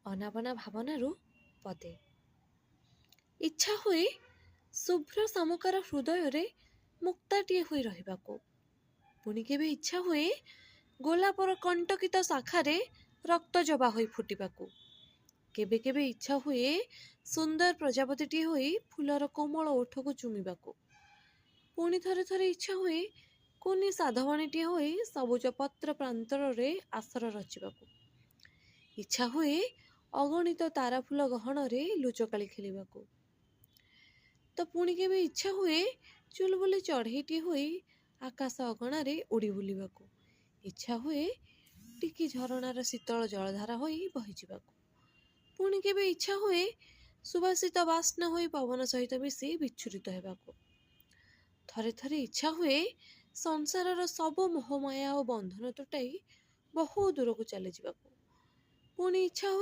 ଅନାବନା ଭାବନାରୁ ପଦେ। ଇଚ୍ଛା ହୁଏ ଶୁଭ୍ର ଶାମୁକାର ହୃଦୟରେ ମୁକ୍ତାଟିଏ ହୋଇ ରହିବାକୁ। ପୁଣି କେବେ ଇଚ୍ଛା ହୁଏ ଗୋଲାପର କଣ୍ଟକିତ ଶାଖାରେ ରକ୍ତ ଜବା ହୋଇ ଫୁଟିବାକୁ। କେବେ କେବେ ଇଚ୍ଛା ହୁଏ ସୁନ୍ଦର ପ୍ରଜାପତିଟିଏ ହୋଇ ଫୁଲର କୋମଳ ଓଠକୁ ଚୁମିବାକୁ। ପୁଣି ଥରେ ଥରେ ଇଚ୍ଛା ହୁଏ କୁନି ସାଧବାଣୀଟିଏ ହୋଇ ସବୁଜ ପତ୍ର ପ୍ରାନ୍ତରରେ ଆସର ରଚିବାକୁ। ଇଚ୍ଛା ହୁଏ ଅଗଣିତ ତାରାଫୁଲ ଗହଣରେ ଲୁଚକାଳି ଖେଳିବାକୁ। ତ ପୁଣି କେବେ ଇଚ୍ଛା ହୁଏ ଚୁଲବୁଲି ଚଢ଼େଇଟିଏ ହୋଇ ଆକାଶ ଅଗଣାରେ ଉଡ଼ି ବୁଲିବାକୁ। ଇଚ୍ଛା ହୁଏ ଟିକି ଝରଣାର ଶୀତଳ ଜଳଧାରା ହୋଇ ବହିଯିବାକୁ। ପୁଣି କେବେ ଇଚ୍ଛା ହୁଏ ସୁବାସିତ ବାସ୍ନା ହୋଇ ପବନ ସହିତ ମିଶି ବିଚ୍ଛୁରିତ ହେବାକୁ। ଥରେ ଥରେ ଇଚ୍ଛା ହୁଏ ସଂସାରର ସବୁ ମୋହମାୟା ଓ ବନ୍ଧନ ତୁଟାଇ ବହୁ ଦୂରକୁ ଚାଲିଯିବାକୁ। ପୁଣି ଇଚ୍ଛା